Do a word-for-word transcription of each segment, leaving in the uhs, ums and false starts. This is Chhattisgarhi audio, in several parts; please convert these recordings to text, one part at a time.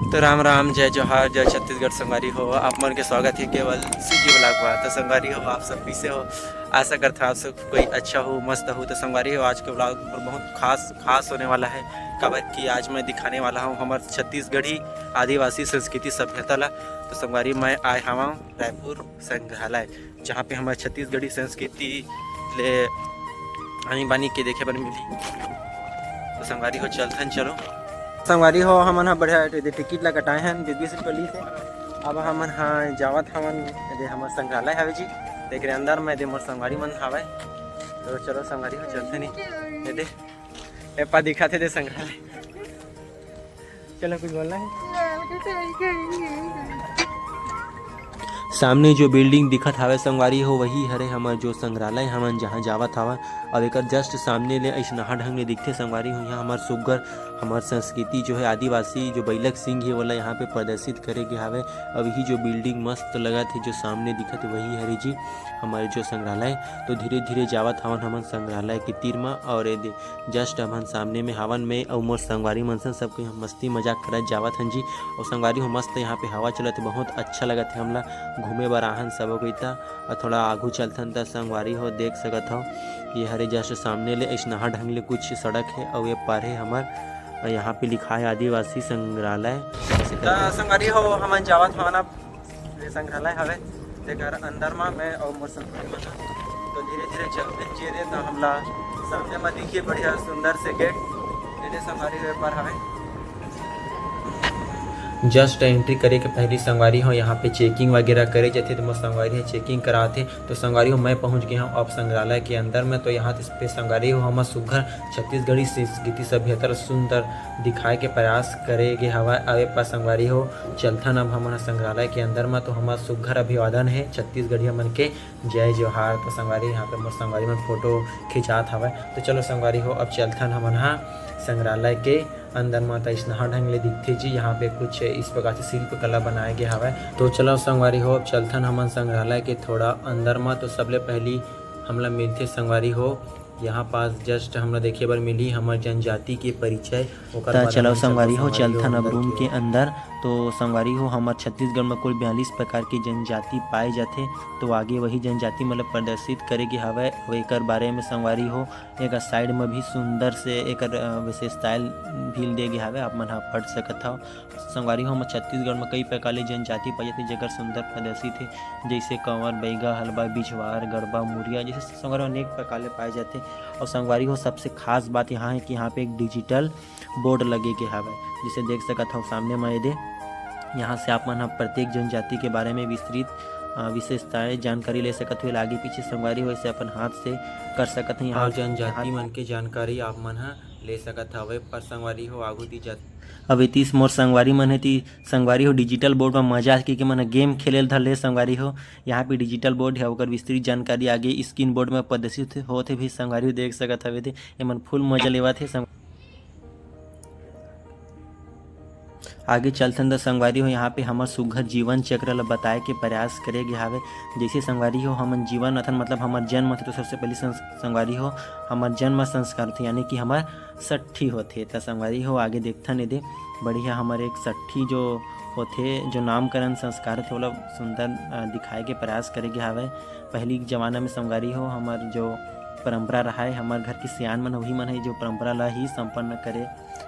तो राम राम, जय जोहार, जय छत्तीसगढ़ संगवारी हो। आप मन के स्वागत हे केवल CG vlog में। तो संगवारी हो, आप सब कैसे हो? आशा करता हूँ आप सब कोई अच्छा हो, मस्त हो। तो संगवारी हो, आज के vlog बहुत खास खास होने वाला है, काबर कि आज मैं दिखाने वाला हूँ हमर छत्तीसगढ़ी आदिवासी संस्कृति सभ्यता ला। तो संगवारी, मैं आए हवा रायपुर संग्रहालय, जहाँ पे हमर छत्तीसगढ़ी संस्कृति ले आनी बानी के देखे बर मिली। तो संगवारी हो, चलथन, चलो। संगवारी हो, हमन ह बढ़िया एदे टिकट ला कटाए हन, बीस बीस रुपया लीस हे। अब हमन ह जावत हवन, एदे हमर संग्रहालय हवे जी, तेकरे अंदर में एदे मोर संगवारी मन हवे। तो चलो संगवारी हो, चलथन ही। एदे, एपा दिखाथे एदे संग्रहालय। चलो, कुछ बोलना है? सामने जो building दिखत हावय संगवारी हो, वही हरे हमर जो संग्रहालय हमन जहाँ जावत हावन। अब एकर just सामने ले अइसनहा ढंग ले दिखथे संगवारी हो। यहाँ हमर सुग्घर, हमर संस्कृति जो है, आदिवासी जो बइलक सिंह हे, ओला यहाँ पे प्रदर्शित करे गे हावय। अब यही जो building मस्त लगत हे, जो सामने दिखत हे, वही हरे जी हमर जो संग्रहालय। तो धीरे धीरे जावत हावन हमन संग्रहालय के तीर म, और एदे just हमन सामने में हावन, मैं अउ मोर संगवारी मन सन, सब कोई हम मस्ती मजाक करत जावत हन जी। अउ संगवारी हो, मस्त यहाँ पे हवा चलत हे, बहुत अच्छा लगत हे हमला घूमे बर आहन सब कोई। त अउ थोड़ा आगू चलथन त संगवारी हो, देख सकत हव, ये हरे just सामने ले अइसनहा ढंग ले कुछ सड़क हे, अउ ये पार हे हमर, अउ यहाँ पे लिखा है आदिवासी संग्रहालय। त संगवारी हो, हमन जावत हवन अब ये संग्रहालय हवे, तेकर अंदर मा मैं अउ मोर संगवारी मन ह। तो धीरे धीरे चलते जे रे, तो हमला सामने मा दिखिए बढ़िया सुंदर से gate, ये दे संगवारी हो, ये पार हवे। Just entry करे के पहली संगवारी हो, यहाँ पे checking वगैरह करे जाथे, तो मोर संगवारी ह checking करात हे। तो संगवारी हो, मैं पहुँच गए हूँ अब संग्रहालय के अंदर में। तो यहाँ पे संगवारी हो, हमर सुग्घर छत्तीसगढ़ी संस्कृति सभ्यता ल सुंदर दिखाए के प्रयास करे गे हवय। अउ ए पार संगवारी हो, चलथन अब हमन ह संग्रहालय के अंदर म। तो हमर सुग्घर अभिवादन हे छत्तीसगढ़िया मन के, जय जोहार। तो संगवारी, यहाँ पे मोर संगवारी मन फोटो खिंचात हवय। तो चलो संगवारी हो, अब चलथन हमन ह संग्रहालय के अंदर म। त अइसनहा ढंग ले दिखथे जी, यहाँ पे कुछ इस प्रकार से शिल्पकला बनाए गे हवय। तो चलो संगवारी हो, अब चलथन हमन संग्रहालय के थोड़ा अंदर म। तो सबले पहली हमला मिलथे संगवारी हो, यहाँ पास just हमला देखे बर मिलही हमर जनजाति के परिचय। ओकर त बाद चलो हमन संगवारी हो, चलबो चलथन अब अंदर room के। के अंदर। तो संगवारी हो, हमर छत्तीसगढ़ म कुल बयालीस प्रकार के जनजाति पाए जाथे। तो आगे वही जनजाति मन ल प्रदर्शित करे गे हवय। अउ एकर बारे में संगवारी हो, एकर side म भी सुंदर से एकर, अ, विशेषताएं भी दे गे हवय, आप मन ह पढ़ सकत हव। संगवारी हो, हमर छत्तीसगढ़ म कई प्रकार ले जनजाति पाए जाथे, जेकर सुंदर प्रदर्शित हे, जइसे कंवर, बइगा, हलबा, बिछवार, गड़बा, मुरिया, जइसे संगवारी हो अनेक प्रकार ले पाए जाथे। अउ संगवारी हो, सबसे खास बात यहाँ हे कि यहाँ पे एक digital board लगे के हवय, जिसे देख सकत हव सामने म एदे। यहाँ से आप मन ह प्रत्येक जनजाति के बारे में विस्तृत, अ, विशेषताएं, जानकारी ले सकत हो। आगे पीछे संगवारी हो, इसे अपन हाथ से कर सकत हव। यहाँ अउ जनजाति यहाँ मन के जानकारी आप मन ह ले सकत हव। पर संगवारी हो, आगू दी जात अब एतीस मोर संगवारी मन हे, ती संगवारी हो digital board म मजा आके के मन ह game खेले ल धर ले संगवारी हो। यहाँ पे digital board हे, ओकर विस्तृत जानकारी आगे screen board म प्रदर्शित होत हे भी संगवारी हो देख सकत हवे दे। एमन full मजा लेवत हे संग-, आगे चलथन त संगवारी हो, यहाँ पे हमर सुघ्घर जीवन चक्र ल बताए के प्रयास करे गे हावे। जैसे संगवारी हो, हमन जीवन अथन मतलब हमर जन्म होथे तो सबसे पहली संस-, संगवारी हो, हमर जन्म संस्कार होथे, यानी कि हमर सट्ठी होथे। त संगवारी हो, आगे देखथन एदे बढ़िया हमर एक सट्ठी जो होथे, जो नामकरण संस्कार होथे, ओला सुंदर, अ, दिखाए के प्रयास करे गे हावय। पहिली के जमाना में संगवारी हो, हमर जो परंपरा रहाय, हमर घर के सियान मन, वही मन हे जो परंपरा ला ही संपन्न करे।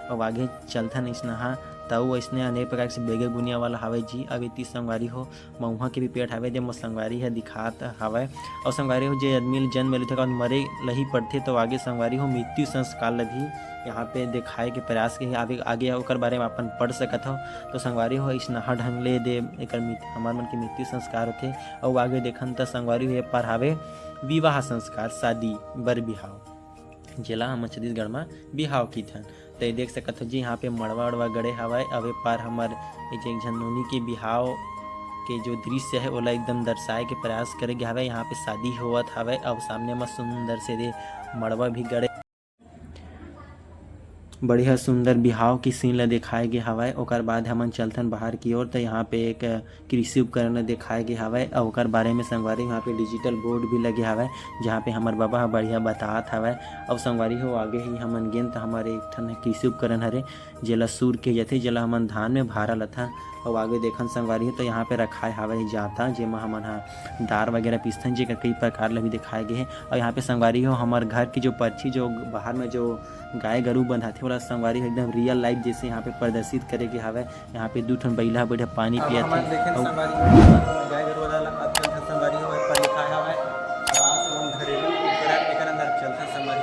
अउ आगे चलथन अइसनहा, त अउ अइसने अनेक प्रकार के बेगे गुनिया वाला हावय जी। अब एती संगवारी हो, मउहा के भी पेड़ हावय, जे मोर संगवारी ह दिखात हावय। अउ संगवारी हो, जे आदमी ल जन्म लेथे, ओकर मरे ल ही पड़थे, तो आगे संगवारी हो, मृत्यु संस्कार ल भी यहाँ पे दिखाए के प्रयास के आगे, आगे ओकर बारे में अपन पढ़ सकत हव। तो संगवारी हो, अइसनहा ढंग ले दे एकर मृत-, हमर मन के मृत्यु संस्कार होथे। अउ आगे देखन त संगवारी हो, ए पार हावे विवाह संस्कार, शादी बर बिहाव, जेला हमर छत्तीसगढ़ म बिहाव किथन। त ये देख सकत हो जी, यहाँ पे मड़वा-उड़वा गड़े हवय। अउ ए पार हमर ये जे एक झन नोनी के बिहाव के जो दृश्य है, ओला एकदम दर्शाए के प्रयास करे गे हवय। यहाँ पे शादी होवत हवय, अउ सामने म सुंदर से दे मड़वा भी गड़े। बढ़िया सुंदर बिहाव के scene ला दिखाए गे हवय। ओकर बाद हमन चलथन बाहर की ओर, त यहाँ पे एक कृषि उपकरण ला दिखाए गे हवय, अउ ओकर बारे में संगवारी यहाँ पे digital board भी लगे हवय, जहाँ पे हमर बाबा ह बढ़िया बतात हवय। अउ संगवारी हो, आगे ही हमन गेन त हमर एक ठन कृषि उपकरण हरे, जेला सूर के जथे, जेला हमन धान में भारा लथन। अउ आगे देखन संगवारी हो, त यहाँ पे रखाए हवय जाता, जेमा हमन ह दार वगैरह पीसथन, जेकर कई प्रकार ला भी दिखाए गे हे। अउ यहाँ पे संगवारी हो, हमर घर की जो परछी, जो बाहर में जो गाय गरू बंधाथे, ओला संगवारी हो एकदम real life जैसे यहाँ पे प्रदर्शित करे गे हवय। यहाँ पे दू ठन बइला ह बढ़िया पानी अब पियत हमन हे। देखेन अउ संगवारी हो, गाय गरू वाला ला अब चलथन संगवारी हो, ऊपर लिखाए हवय, आवास एवं घरेलू उपकरण, एकर अंदर चलथन संगवारी।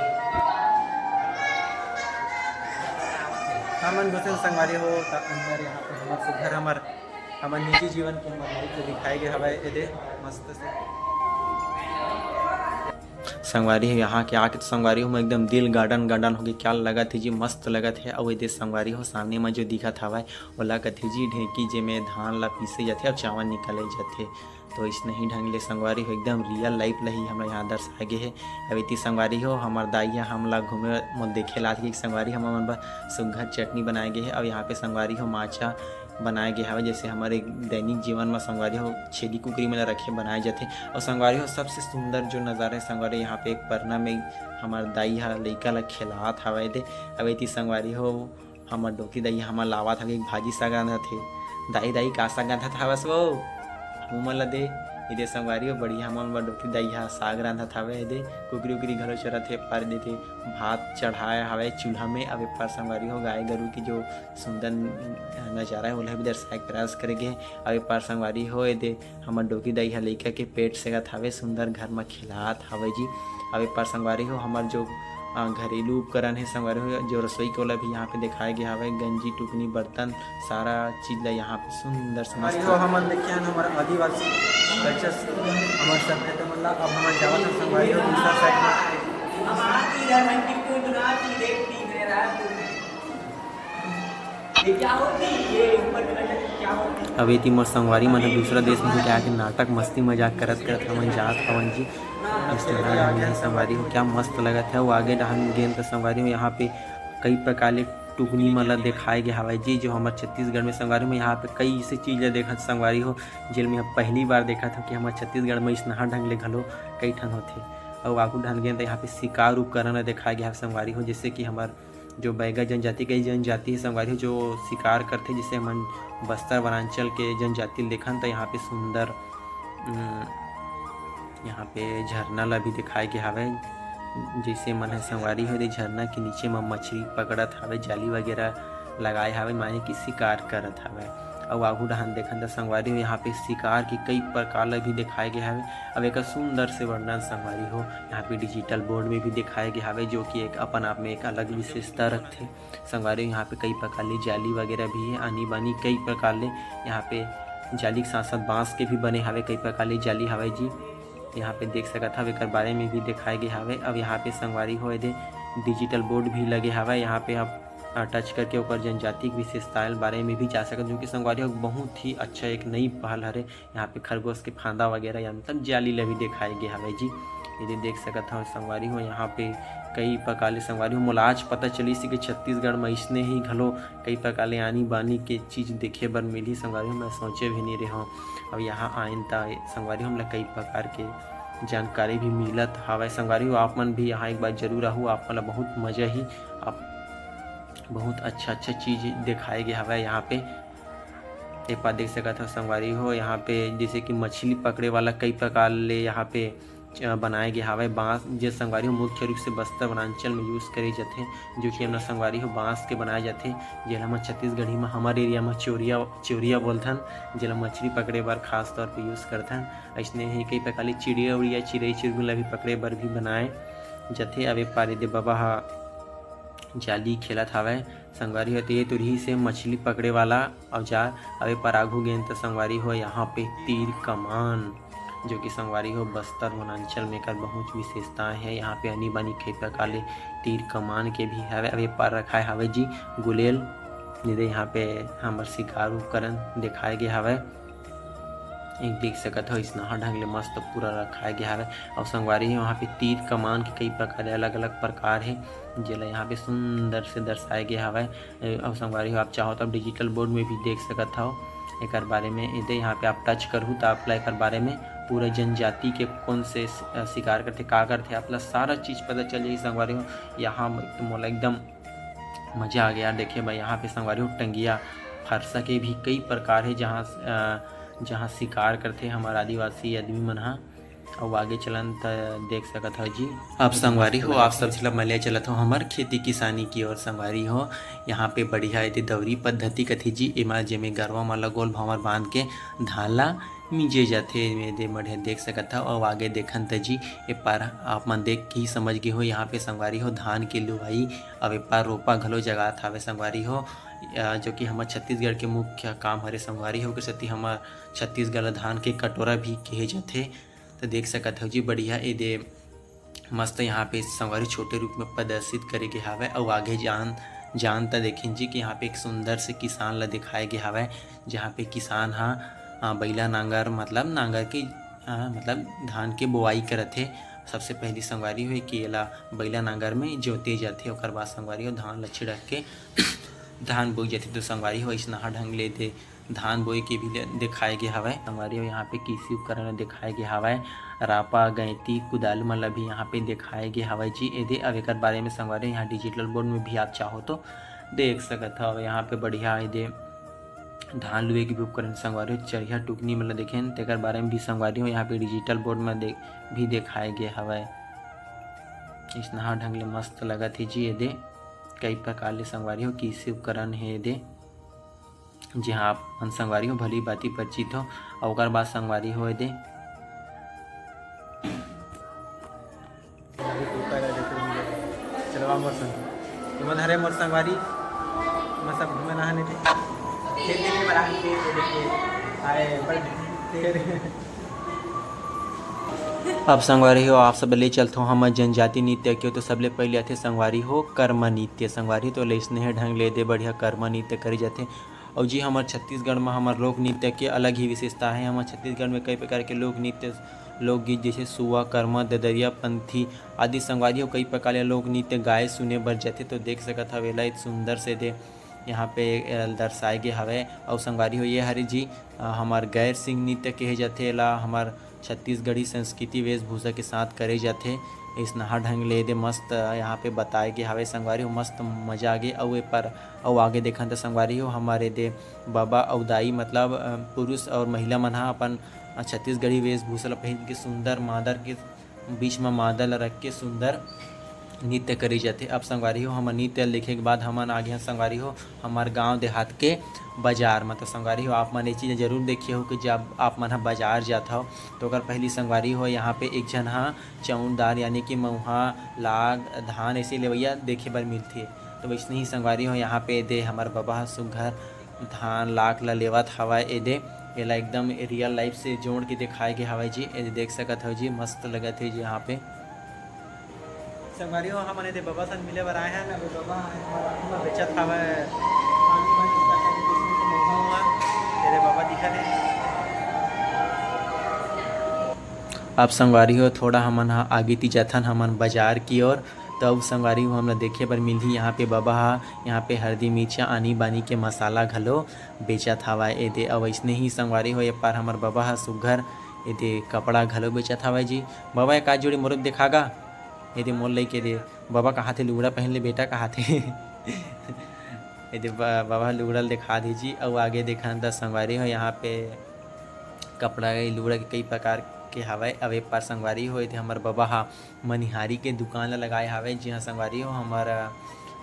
हमन घुसेन संगवारी हो, त अंदर यहाँ पे हमर सुघर हमर, हमर निजी जीवन के हमर life ला दिखाए गे हवय एदे मस्त से। संगवारी हो, यहाँ के आके तो संगवारी हो, मैं एकदम दिल गार्डन गार्डन होके क्या लगत हे जी, मस्त लगत हे। अउ एदे संगवारी हो, सामने म जो दिखत हवय, ओला कथे जी ढेंकी, जेमे धान ला पीसे जाथे अउ चावल निकाले जाथे। तो इसने ही ढंग ले संगवारी हो, एकदम real life ला ही हमला यहाँ दर्शाए गे हे। अब एती संगवारी हो, हमर दाई ह हमला घूमे मोल देखे लात हे कि संगवारी, हमर मन बर सुग्घर चटनी बनाए गे हे। अउ यहाँ पे संगवारी हो, माचा बनाए गे हवय, जैसे हमर एक दैनिक जीवन म संगवारी हो छेरी कुकरी मन ल रखे बनाए जाथे। अउ संगवारी हो, सबसे सुंदर जो नजारा हे संगवारी, यहाँ पे एक परना में हमर दाई ह लइका ल खेलात हवय दे। अब एती संगवारी हो, हमर डोकी दाई ह हमन लावत हवे एक भाजी साग रांधत हे। दाई, दाई, का साग रांधत हवस वो? हमू मन ल दे। एदे संगवारी हो, बढ़िया हमन बर डोकी दाई ह साग रांधत हवे। एदे कुकरी उकरी घलो चरत हे, पार देथे भात चढ़ाए हवे चूल्हा में। अब ए पार संगवारी हो, गाय गरू की जो सुंदर नजारा हे, ओला भी दर्शाए के प्रयास करे गे हे। अब ए पार संगवारी हो, एदे हमर डोकी दाई ह लइका के पेट सेकत हवे, सुंदर घर म खिलात हवे जी। अब ए पार संगवारी हो, हमर जो, अ, घरेलू उपकरण हे संगवारी हो, जो रसोई के, ओला भी यहाँ पे दिखाए गे हवे। गंजी, टुकनी, बर्तन, सारा चीज ला यहाँ पे सुंदर से मस्त संगवारी हो, हमन देखे हन हमर आदिवासी culture, हमर सभ्यता मन ला। अब हमन जावत हन संगवारी हो दूसरा side में। अभी एती मोर संगवारी मन ह दूसरा देश में जाके नाटक मस्ती मजाक करत करत हमन जात हवन जी। इस तरह हमन संगवारी हो, क्या मस्त लगत हे। वो आगे डहान गेन त संगवारी हो, यहाँ पे कई प्रकार ले टुकनी मन ल दिखाए गे हवय जी, जो हमर छत्तीसगढ़ में संगवारी हो, यहाँ पे कई ऐसे चीज ल देखत संगवारी हो, जेल में हम पहली बार देखत हव कि हमर छत्तीसगढ़ में इसनहा ढंग ले घलो कई ठन होथे। अउ आगू डहान गेन त यहाँ पे शिकार उपकरण ल दिखाए गे हवय संगवारी हो, जैसे कि हमर जो बैगा जनजाति, कई जनजाति हे संगवारी हो, जो शिकार करथे, जैसे हमन बस्तर वनांचल के जनजाति ल देखन, त यहाँ पे सुंदर, उम, यहाँ पे झरना ला भी दिखाए गे हावय, जैसे मन ह संगवारी हो, दे झरना के नीचे म मछली पकड़त हावय, जाली वगैरह लगाए हावय, माने कि शिकार करत हावय। अउ आगू डहान देखन त संगवारी हो, यहाँ पे शिकार के कई प्रकार ला भी दिखाए गे हावय। अब एकर सुंदर से वर्णन संगवारी हो, यहाँ पे digital board में भी दिखाए गे हावय, जो कि एक अपन आप में एक अलग विशेषता रखथे। संगवारी हो, यहाँ पे कई प्रकार ले जाली वगैरह भी हे, आनी बानी कई प्रकार ले यहाँ पे जाली के साथ साथ बांस के भी बने हावय, कई प्रकार ले जाली हावय जी। यहाँ पे देख सकत हव, एकर बारे में भी दिखाए गे हावय। अब यहाँ पे संगवारी हो, एदे digital board भी लगे हावय, यहाँ पे आप, अ, touch करके ओकर जनजाति के विशेषता बारे में भी जा सकत, जो कि संगवारी हो, बहुत ही अच्छा एक नई पहल हरे। यहाँ पे खरगोश के फांदा वगैरह या मतलब जाली ला भी दिखाए गे हावय जी। एदे देख सकत हव संगवारी हो, यहाँ पे कई प्रकार ले संगवारी हो, मोला आज पता चलिस कि छत्तीसगढ़ में इसने ही घलो कई प्रकार ले आनी बानी के चीज देखे बर मिलही संगवारी हो, मैं सोचे भी नहीं रेहों। अब यहाँ आइन त संगवारी हो, हमला कई प्रकार के जानकारी भी मिलत हावय संगवारी हो। आप मन भी यहाँ एक बार जरूर आहू, आप मन ला बहुत मजा ही, आप बहुत अच्छा अच्छा चीज दिखाए गे हावय यहाँ पे। ए पार देख सकत हव संगवारी हो, यहाँ पे जैसे कि मछली पकड़े वाला कई प्रकार ले यहाँ पे, अ, बनाए गे हावय। बांस जे संगवारी हो मुख्य रूप से बस्तर वनांचल में use करे जाथे, जो कि हमर संगवारी हो बांस के बनाए जाथे, जेला हमर छत्तीसगढ़ी में हमर area में चोरिया, चोरिया बोलथन, जेला मछली पकड़े बर खास तौर पे use करथन। अइसने ही कई प्रकार ले चिड़िया उड़िया, चिरई चिरगुन ला भी पकड़े बर भी बनाए जाथे। अब ए पार एदे बबा ह जाली खेलत हावय। संगवारी हो, तो ये तो रहिस हे मछली पकड़े वाला औजार। अब ए पार आगू गेन त संगवारी हो, यहाँ पे तीर कमान, जो कि संगवारी हो बस्तर वनांचल में एकर बहुत विशेषताएं हे। यहाँ पे आनी बानी कई प्रकार ले तीर कमान के भी हवे। अब ए पार रखाए हवे जी गुलेल, जेदे यहाँ पे हमर शिकार उपकरण दिखाए गे हवे। एक देख सकत हो, इसनहा ढंग ले मस्त पूरा रखाए गे हावय। अउ संगवारी हो, यहाँ पे तीर कमान के कई प्रकार, अलग-अलग प्रकार हे, जेला यहाँ पे सुंदर से दर्शाए गे हावय। अउ संगवारी हो, आप चाहो तो आप digital board में भी देख सकत हव एकर बारे में। एदे यहाँ पे आप touch करहू, त आप ला एकर बारे में पूरा जनजाति के कौन से स-, अ, शिकार करथे, का करथे, आप ला सारा चीज पता चल जाही संगवारी हो। यहाँ म-, तो मोला एकदम मजा आ गया देखे बर। यहाँ पे संगवारी हो, टंगिया फरसा के भी कई प्रकार हे, जहाँ, अ, जहाँ शिकार करथे हमर आदिवासी आदमी मन ह। अउ आगे चलन त देख सकत हव जी। अब संगवारी हो, आप सब झन ला मैं ले चलत हव हमर खेती किसानी की ओर। संगवारी हो, यहाँ पे बढ़िया एदे दौरी पद्धति कथे जी, एमा जेमे गरवा मन ला गोल भांवर बांध के धान ला मिंजे जाथे। एदे बढ़िया देख सकत हव। अउ आगे देखन त जी, ए पार आप मन देख के ही समझ गे हो, यहाँ पे संगवारी हो धान के लुवाई, अउ ए पार रोपा घलो जगात हावे संगवारी हो, अ, जो कि हमर छत्तीसगढ़ के मुख्य काम हरे संगवारी हो, के सेती हमर छत्तीसगढ़ ला धान के कटोरा भी कहे जाथे। तो देख सकत हव जी, बढ़िया एदे मस्त यहाँ पे संगवारी छोटे रूप में प्रदर्शित करे गे हावय। अउ आगे जान, जान त देखेन जी कि यहाँ पे एक सुंदर से किसान ला दिखाए गे हावय, जहाँ पे किसान ह, अ, बइला नांगर, मतलब नांगर के, अ, मतलब धान के बोआई करत हे। सबसे पहली संगवारी हो कि एला बइला नांगर में जोते जाथे, ओकर बाद संगवारी हो धान ला छिड़क के धान बोई जाथे। तो संगवारी हो, अइसनहा ढंग ले दे धान बोए के भी ले-, दिखाए गे हवय। संगवारी हो, यहाँ पे कृषि उपकरण दिखाए गे हवय, रापा, गैंती, कुदाल मन ला भी यहाँ पे दिखाए गे हवय जी। एदे, अब एकर बारे में संगवारी हो, यहाँ digital board में भी आप चाहो तो देख सकत हव। यहाँ पे बढ़िया एदे धान लुए के भी उपकरण संगवारी हो, चरिहा टुकनी मन ला देखेन, तेकर बारे में भी संगवारी हो, यहाँ पे digital board में दे-, भी दिखाए गे हवय। अइसनहा ढंग ले मस्त लगत हे जी। एदे कई प्रकार ले संगवारी हो कृषि उपकरण हे एदे। जिहां आप मन संगवारी हो भली भांति परिचित हो। अउ ओकर बाद संगवारी हो एदे। चलवा मोर संग। तुमन हरे मोर संगवारी। मैं सब घूमे नहाने थे। खेत देखे बर आए, खेत देखे। आए, पर फिर अब संगवारी हो, आप सब ले चलथो हमर जनजाति नृत्य के। तो सबले पहले आथे संगवारी हो कर्मा नृत्य। संगवारी तो ले स्नेह ढंग ले दे बढ़िया कर्मा नृत्य करे जाथे। अउ जी, हमर छत्तीसगढ़ म हमर लोक नृत्य के अलग ही विशेषता हे। हमर छत्तीसगढ़ में कई प्रकार के लोक नृत्य, लोकगीत जैसे सुआ, कर्मा, ददरिया, पंथी आदि संगवारी हो कई प्रकार के लोक नृत्य गाए सुने बर जाथे। तो देख सकत हव एला, एक सुंदर से दे यहाँ पे, अ, दर्शाए गे हवय। अउ संगवारी हो, ये हरे जी, अ, हमर गैर सिंह नृत्य कहे जाथे। एला हमर छत्तीसगढ़ी संस्कृति वेशभूषा के साथ करे जाथे। अइसनहा ढंग ले एदे मस्त यहाँ पे बताए गे हवय संगवारी हो, मस्त मजा आ गे। अउ ए पर अउ आगे देखन त संगवारी हो, हमर एदे बबा अउ दाई मतलब, अ, पुरुष अउ महिला मन ह अपन, अ, छत्तीसगढ़ी वेशभूषा ल पहिन के सुंदर मादर के बीच म मादर ल रख के सुंदर नृत्य करे जाथे। अब संगवारी हो, हमर नृत्य ल देखे के बाद हमन आगे हन संगवारी हो हमर गांव देहात के बाजार म। तो संगवारी हो, आप मन ये चीज जरूर देखे हो कि जब आप मन ह बाजार जात हव, तो ओकर पहली संगवारी हो, यहाँ पे एक झन ह चौंरदार यानी कि मउहा, लाग, धान ऐसे लेवइया देखे बर मिलथे। तो वैसने ही संगवारी हो, यहाँ पे दे हमर बबा ह सुघर धान लाख ल लेवत हवय। एदे, एला एकदम real life से जोड़ के दिखाए गे हवय जी। एदे देख सकत हव जी, मस्त लगत हे जी यहाँ पे। संगवारी हो, हमन एदे बबा सन मिले बर आए हन। अभी बबा ह हमर आगू म बेचत हवय पानी वानी, का का बिस्कुट, महुआ उहुआ। एदे बबा दिखत हे। अब संगवारी हो, थोड़ा हमन ह आगे ती जाथन हमन बाजार की ओर। तो अब संगवारी हो, हमला देखे बर मिलही यहाँ पे बबा ह, यहाँ पे हरदी, मिर्चा, आनी बानी के मसाला घलो बेचत हवय एदे। अउ अइसने ही संगवारी हो, ए पार हमर बबा ह सुघर एदे कपड़ा घलो बेचत हवय जी। बबा, एक आध जोड़ी मोरो दिखा गा। एदे मोर लइके दे, बबा कहाथे लुगड़ा पहिन ले बेटा कहाथे। एदे ब-, बबा ह लुगड़ा ल दिखा दे जी। अउ आगे देखन त संगवारी हो, यहाँ पे कपड़ा, लुगड़ा के कई प्रकार के हवय। अउ ए पार संगवारी हो, एदे हमर बबा ह मनिहारी के दुकान ल लगाए हावय, जिहां संगवारी हो हमर,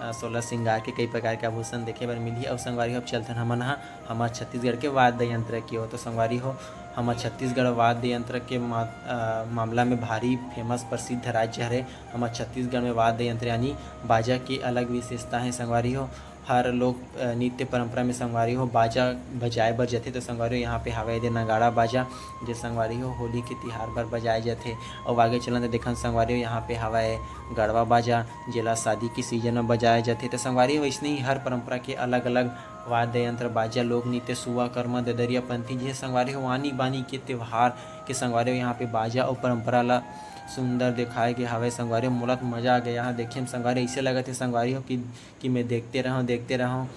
अ, सोलह श्रृंगार के कई प्रकार के आभूषण देखे बर मिलही। अउ संगवारी हो, अब चलथन हमन ह हमर छत्तीसगढ़ के वाद्य यंत्र के ओर। तो संगवारी हो, हमर छत्तीसगढ़ वाद्य यंत्र के मा-, अ, मामला में भारी famous प्रसिद्ध राज्य हरे। हमर छत्तीसगढ़ में वाद्य यंत्र यानी बाजा के अलग विशेषता हे संगवारी हो। हर लोक, अ, नृत्य परंपरा में संगवारी हो बाजा बजाए बर जथे, तो संगवारी हो यहाँ पे हवय एदे नगाड़ा बाजा, जे संगवारी हो होली के तिहार बर बजाए जथे। अउ आगे चलन त देखन संगवारी हो यहाँ पे हवय गड़वा बाजा, जेला शादी के season में बजाए जथे। तो संगवारी हो वैसने ही हर परंपरा के अलग-अलग वाद्य यंत्र, बाजा, लोक नृत्य, सुआ, कर्मा, ददरिया, पंथी, जैसे संगवारी हो आनी बानी के त्योहार के संगवारी हो यहाँ पे बाजा अउ परंपरा ला सुंदर दिखाए गे हावय। संगवारी हो मोला तो मजा आ गया यहाँ देखे में। संगवारी ऐसे लगत हे संगवारी हो कि, कि मैं देखते रहूँ, देखते रहूँ।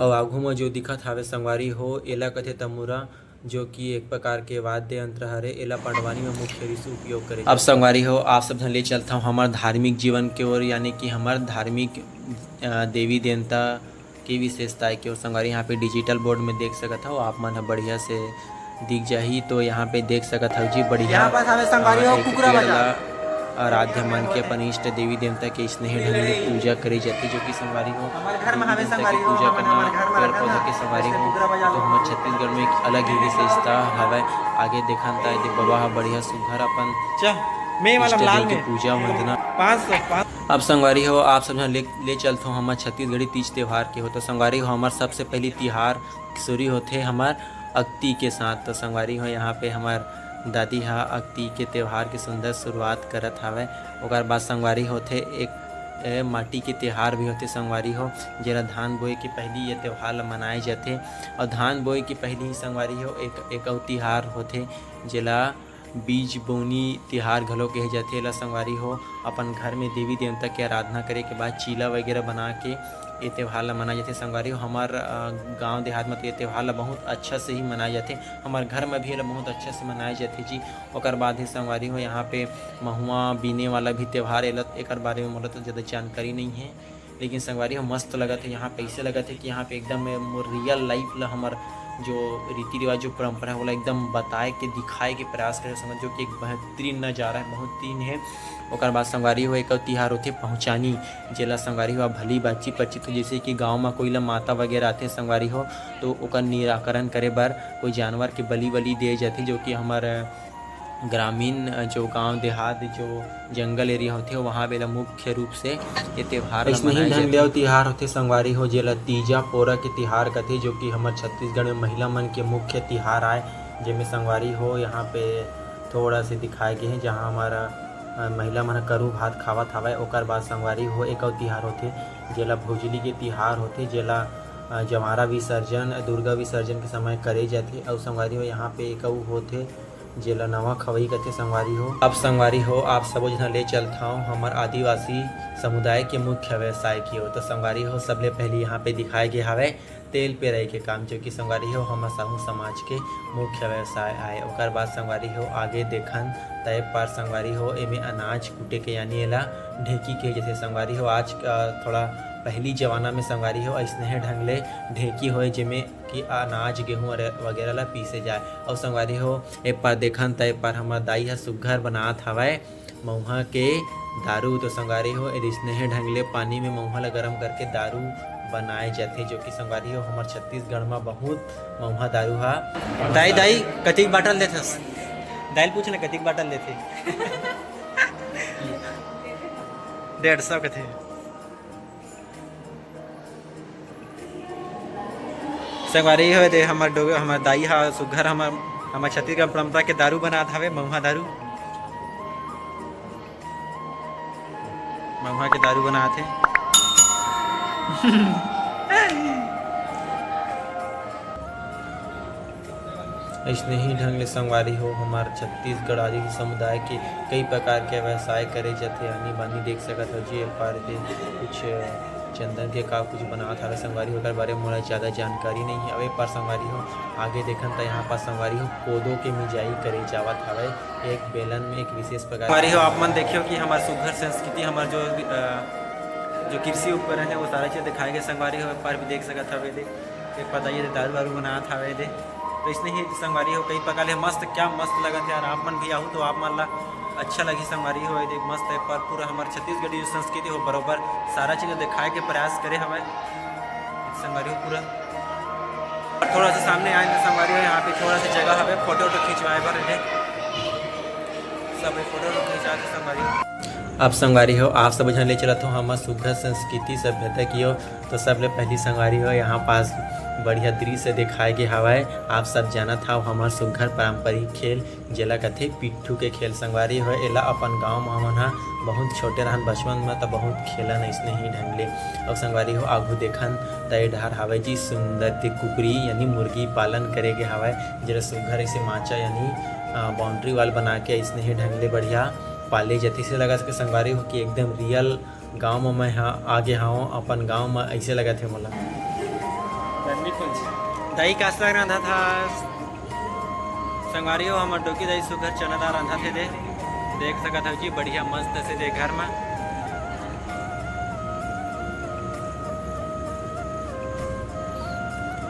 अउ आगू में जो दिखत हावय संगवारी हो, एला कथे तमुरा, जो कि एक प्रकार के वाद्य यंत्र हरे। एला पंडवानी में मुख्य रूप से उपयोग करे अब जाथे। संगवारी हो, आप सब झन ले चलथव हमर धार्मिक जीवन के ओर, यानी कि हमर धार्मिक, अ, देवी देवता के विशेषता हे कि वो संगवारी यहाँ पे digital board में देख सकत हव, आप मन ह बढ़िया से दिख जाही। तो यहाँ पे देख सकत हव जी, बढ़िया, यहाँ पास हमें संगवारी अ, हो एक कुकरा पेड़ बाजार। ला आराध्य मन के अपन इष्ट देवी देवता के स्नेह ढंग ले पूजा करे जाथे, जो कि संगवारी हो हमारे घर में हमें देवी देवता संगवारी के हो, पूजा हमारे, करना, हमारे घर में पेड़ रखा पौधा ना, के संगवारी इसलिए हो, कुकरा बाजार तो हमर छत्तीसगढ़ में एक अलग ही विशेषता हवय। आगे देखन त एदे बाबा ह बढ़िया सुघर अपन चा, मैं वाला इष्ट लाल देव के में। पूजा वंदना। पाँच सौ, पाँच अब संगवारी हो, आप सब झन ले, ले चलथव हमर छत्तीसगढ़ी तीज त्योहार के हो। तो संगवारी हो, हमर सबसे पहली तिहार शुरू होथे हमर अक्ती के साथ। तो संगवारी हो, यहाँ पे हमर दादी हा अक्ती के त्योहार के सुंदर शुरुआत करत हावय। ओकर बाद संगवारी होथे एक, ए, माटी के त्योहार भी होथे संगवारी हो, जेला धान बोए के पहली ये त्योहार ला मनाए जाथे। और धान बोए के पहली ही संगवारी हो एक, एक अउ तिहार होथे, जेला बीज बोनी तिहार घलो कहे जाथे। एला संगवारी हो, अपन घर में देवी देवता के आराधना करे के बाद चीला वगैरह बना के ये त्योहार ला मनाए जाथे। संगवारी हो, हमर, अ, गांव देहात में तो ये त्योहार ला बहुत अच्छा से ही मनाए जाथे। हमर घर में भी एला बहुत अच्छा से मनाए जाथे जी। ओकर बाद ही संगवारी हो, यहाँ पे महुआ बीने वाला भी त्योहार, एला, एकर बारे में मोला तो ज़्यादा जानकारी नहीं है। लेकिन संगवारी हो, मस्त लगत हे। यहाँ पे ऐसे लगत हे कि यहाँ पे एकदम मोर real life ला, हमर जो रीति रिवाज, जो परंपरा है, ओला एकदम बताए के, दिखाए के प्रयास करे, समझ जो कि एक बेहतरीन नज़ारा है, बहुत तीन है। ओकर बाद संगवारी हो, एक अउ तिहार होथे पहुँचानी, जेला संगवारी हो, आप भली बातचीत परचित हो, जैसे कि गाँव में कोई ला माता वगैरह आथे संगवारी हो, तो ओकर निराकरण करे बर कोई जानवर के बलि वलि दिए जाथे, जो कि हमर ग्रामीण, अ, जो गांव देहात, जो जंगल area होथे, वहाँ पे एला मुख्य रूप से ये त्योहार ला अइसने ही मनाए ढंग ले जाथे। अउ तिहार होथे संगवारी हो, जेला तीजा पोरा के तिहार कथे, जो कि हमर छत्तीसगढ़ में महिला मन के मुख्य तिहार आय, जेमे संगवारी हो यहाँ पे थोड़ा से दिखाए गे हे, जहाँ हमारा, अ, महिला मन ह करू भात खावत हवय। ओकर बाद संगवारी हो एक अउ तिहार होथे, जेला भुजली के तिहार होथे, जेला, अ, जवारा विसर्जन, दुर्गा विसर्जन के समय करे जाथे। अउ संगवारी हो यहाँ पे एक अउ होथे, जेला नवा खवई कथे संगवारी हो। अब संगवारी हो, आप सबो झन ले चलथव हमर आदिवासी समुदाय के मुख्य व्यवसाय की ओर। तो संगवारी हो, सबले पहली यहाँ पे दिखाए गे हावय तेल पेराई के काम, जो कि संगवारी हो, हमर साहू समाज के मुख्य व्यवसाय आय। ओकर बाद संगवारी हो, आगे देखन त ए पार संगवारी हो, एमे अनाज कूटे के, यानी एला ढेंकी के जैसे संगवारी हो। आज, अ, थोड़ा पहली जमाना में संगवारी हो, अइसने ढंग ले ढेंकी होय, जेमे कि अनाज, गेहूं अरे-, वगैरह ला पीसे जाए। अउ संगवारी हो, ए पार देखन त ए पार हमर दाई ह सुग्घर बनात हवय मउहा के दारू। तो संगवारी हो, ए स्नेह ढंग ले पानी में मउहा ला गरम करके दारू बनाए जाथे, जो कि संगवारी हो, हमर छत्तीसगढ़ म बहुत मउहा दारू हा। दाई, दाई, कतिक बाटल देथस? दाई ल पूछ ना, कतिक बाटल देथे? डेढ़ सौ कथे। संगवारी हो, दे हमर डोग-, हमर दाई हा सुग्घर हमर, हमर छत्तीसगढ़ परंपरा के दारू बनात हवे, मउहा दारू। मउहा के दारू बनात हे। अइसने ही ढंग ले संगवारी हो, हमर छत्तीसगढ़ आदिवासी समुदाय के कई प्रकार के व्यवसाय करे जाथे। आनी बानी देख सकत हो जी, ए पार दे कुछ चंदन के का कुछ बनात हवे संगवारी, ओकर बारे में मोला ज्यादा जानकारी नहीं हवे। पर संगवारी हो, आगे देखन त यहाँ पर संगवारी हो, कोदो के मिंजाई करे जावत हवे एक बेलन में, एक विशेष प्रकार संगवारी हो, आप मन देखियो कि हमर सुघर संस्कृति, हमर जो, अ, जो कृषि उपकरण है, वो सारा चीज दिखाए गए संगवारी हो। ए पार भी देख सकत हवे दे। ए पता ये दारू वारू बनात हावे दे। तो इसने ही संगवारी हो, कई प्रकार ले मस्त, क्या मस्त लगत हे यार। आप मन भी आहू तो आप मन ला अच्छा लगही संगवारी हो। ए दे मस्त हे, पर पूरा हमर छत्तीसगढ़ी जो संस्कृति हो, बरोबर सारा चीज दिखाए के प्रयास करे हवय संगवारी हो पूरा। थोड़ा सा सामने आए तो संगवारी हो, यहाँ पे थोड़ा सा जगह हवे फोटो वोटो खिंचवाए बर, ए दे सब फोटो वोटो खिंचा के संगवारी हो। अब संगवारी हो, आप सब झन ले चलत हो हमर सुघर संस्कृति सभ्यता की ओर। तो सबले पहली संगवारी हो, यहाँ पास बढ़िया दृश्य दिखाए गे हवय। आप सब जानत हव हमर सुघर पारंपरिक खेल, जेला कथे पिट्ठू के खेल। संगवारी हो, एला अपन गांव म हमन ह बहुत छोटे रहन, बचपन म त बहुत खेलन अइसने ही ढंग ले। अउ संगवारी हो, आगू देखन त ए डहर हावय जी सुंदर ते कुकरी यानी मुर्गी पालन करे गे हावय, जेला सुघर अइसे माचा यानी, अ, boundary wall बना के अइसने ही ढंग ले बढ़िया पाले जथे। से लगत हे संगवारी हो कि एकदम real गांव म मैं हा आगे हावं, अपन गांव म अइसे लगत हे मोला। दाई का साग रांधत हस? संगवारी हो, हमर डोकी दाई सुघर चना दाल रांधत हे दे। देख सकत हव जी, बढ़िया मस्त से दे घर म।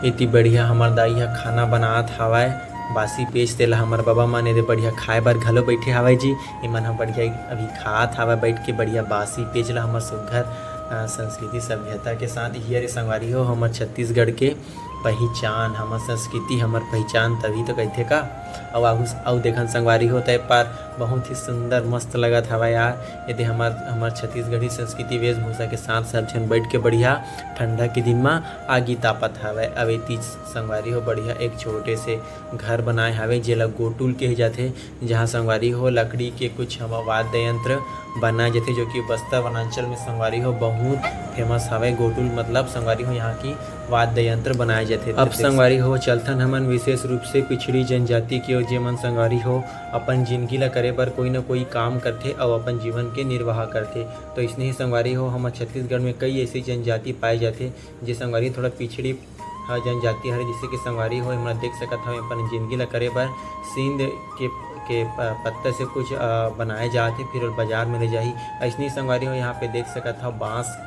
एती बढ़िया हमर दाई ह खाना बनात हावय। बासी पेज तेला हमर बबा मन एदे बढ़िया खाए बर घलो बइठे हावय जी। एमन ह बढ़िया अभी खात हावय बइठ के बढ़िया बासी पेज ला हमर सुघर, अ, संस्कृति सभ्यता के साथ। इही हरे संगवारी हो हमर छत्तीसगढ़ के पहिचान, हमर संस्कृति, हमर पहिचान तभी तो कहिथे का। अउ आहू, अउ देखन संगवारी हो, त ए पार बहुत ही सुंदर मस्त लगत हवय यार। एदे हमर, हमर छत्तीसगढ़ी संस्कृति वेशभूषा के साथ सब झन बइठ के बढ़िया ठंडा के दिन म आगी तापत हवय। अब एती संगवारी हो बढ़िया एक छोटे से घर बनाए हावय, जेला गोटुल कहे जाथे, जहाँ संगवारी हो लकड़ी के कुछ हम वाद्य यंत्र बनाए जाथे, जो कि बस्तर वनांचल में संगवारी हो बहुत famous हवय। गोटुल मतलब संगवारी हो यहाँ की वाद्य यंत्र बनाए जाथे। अब संगवारी हो चलथन हमन विशेष रूप से पिछड़ी जनजाति के ओर, जेमन संगवारी हो अपन जिंदगी ला करे बर कोई न कोई काम करथे अउ अपन जीवन के निर्वाह करथे। तो इसने ही संगवारी हो हमर छत्तीसगढ़ में कई ऐसी जनजाति पाए जाथे, जे संगवारी थोड़ा पिछड़ी ह जनजाति हरे, जइसे कि संगवारी हो, एमन देख सकत हव, अपन जिंदगी ला करे बर सींद के, के प-, पत्ता से कुछ, अ, बनाए जात हे, फिर ओला बाजार में ले जाही। अइसने ही संगवारी हो, यहाँ पे देख सकत हव, बांस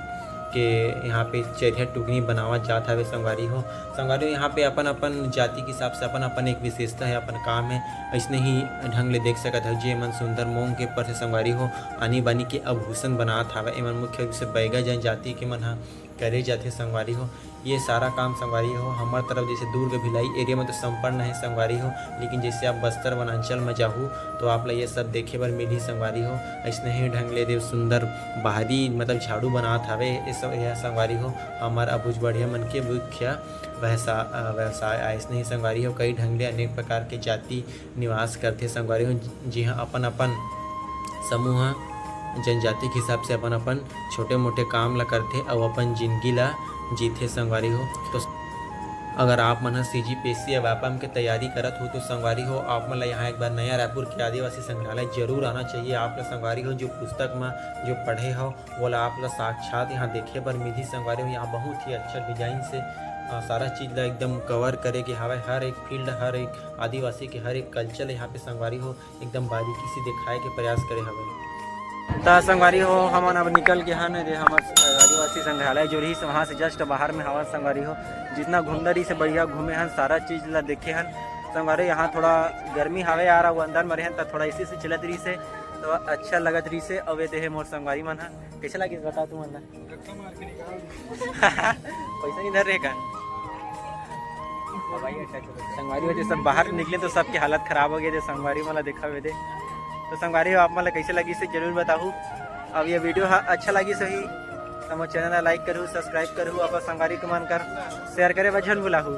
के यहाँ पे चरिया टुकनी बनावत जात हवे संगवारी हो। संगवारी हो, यहाँ पे अपन-अपन जाति के हिसाब से अपन-अपन एक विशेषता है, अपन काम है। अइसने ही ढंग ले देख सकत हव, जे मन सुंदर मोंग के ऊपर से संगवारी हो, आनी बानी के आभूषण बनात हवे। एमन मुख्य रूप से बैगा जनजाति के मन ह करे जाथे संगवारी हो। ये सारा काम संगवारी हो हमर तरफ जैसे दुर्ग भिलाई area में तो संपन्न है संगवारी हो, लेकिन जैसे आप बस्तर वनांचल में जाहू तो आप ला ये सब देखे बर मिलही संगवारी हो। अइसने ही ढंग ले देव सुंदर बाहरी मतलब झाड़ू बनात हवे। ये सब यह संगवारी हो हमर अभुज बढ़िया मन के मुख्य व्यवसा-, अ, व्यवसाय आय। अइसने ही संगवारी हो कई ढंग ले अनेक प्रकार के जाति निवास करथे संगवारी हो, जिहां अपन-अपन समूह जनजाति के हिसाब से अपन-अपन छोटे-मोटे काम ला करथे अउ अपन जिंदगी ला जीथे संगवारी हो। तो अगर आप मन ह सीजीपीएससी या व्यापम के तैयारी करत हो तो संगवारी हो, आप मन ला यहाँ एक बार नया रायपुर के आदिवासी संग्रहालय जरूर आना चाहिए। आप ला संगवारी हो जो पुस्तक म जो पढ़े हो, वोला आप ला साक्षात यहाँ देखे बर मिलही संगवारी हो। यहाँ बहुत ही अच्छा design से, अ, सारा चीज ला एकदम cover करे गे हावय। हर एक field, हर एक आदिवासी के हर एक culture यहाँ पे संगवारी हो एकदम बारीकी से दिखाए के प्रयास करे हवय। त संगवारी हो, हमन अब निकल गे हन, जे हमर आदिवासी संग्रहालय जो रहिस, वहाँ से just बाहर में हवन संगवारी हो। जितना घूमना रहिस बढ़िया घूमे हन, सारा चीज ला देखे हन संगवारी। यहाँ थोड़ा गर्मी हावे यार, अब अंदर में रहेन त थोड़ा एसी से चलत रहिस हे, तो अच्छा लगत रहिस हे। अब ये देहे मोर संगवारी मन ह, कैसे लगिस बताओ तुमन ला? पैसा नहीं धर रहे का? संगवारी हो, जे सब बाहर निकले तो सबके हालत खराब हो गए थे, संगवारी मन ला देखा हुए थे। तो संगवारी हो, आप मन ला कैसे लगिस हे जरूर बताहू। अब ये video हा अच्छा लगिस होही तो मोर channel ला like करहू, subscribe करहू, अपन संगवारी के मन कर share करे बर झन भुलाहू।